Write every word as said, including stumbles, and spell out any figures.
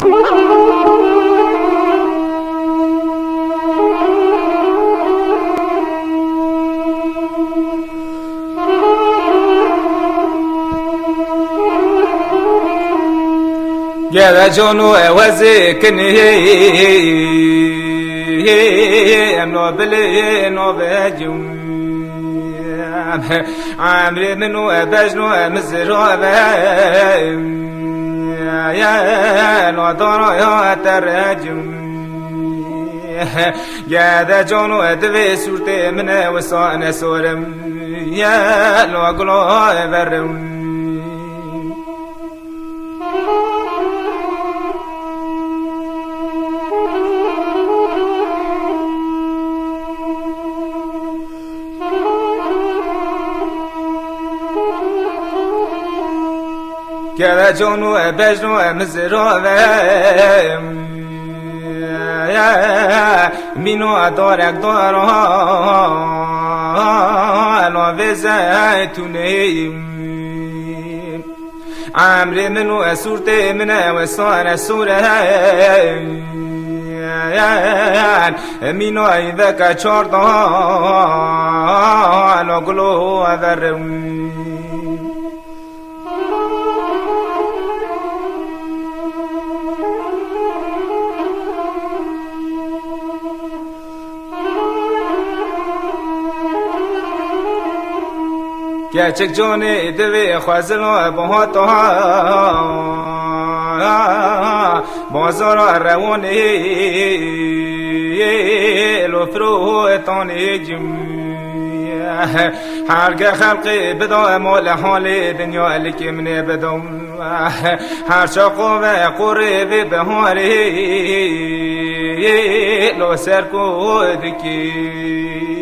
Gere cano e wezê kinê, em no bilê no vecim. Emrê min û e bejno e mizirove. Ye no doro yo e te recim. Gede cano e divê sûrtê min e wisa ne sorim. Ye lo gulo e verim. Kere cano e bejno e mizirove. Mîno e dorek doro. Lo vê zeytûnê. Emrê min û e sûrtê min e wê sare sûre. Mîno ey veke çordan o gulo e verim. Keçik canê divê xwezilo bihata bazara rewonê lo firotanê cim. Herge xelqê bida mole halê dinya likê minê bidom. Her çaqo ve qorê vê biharê lo ser ku dikî.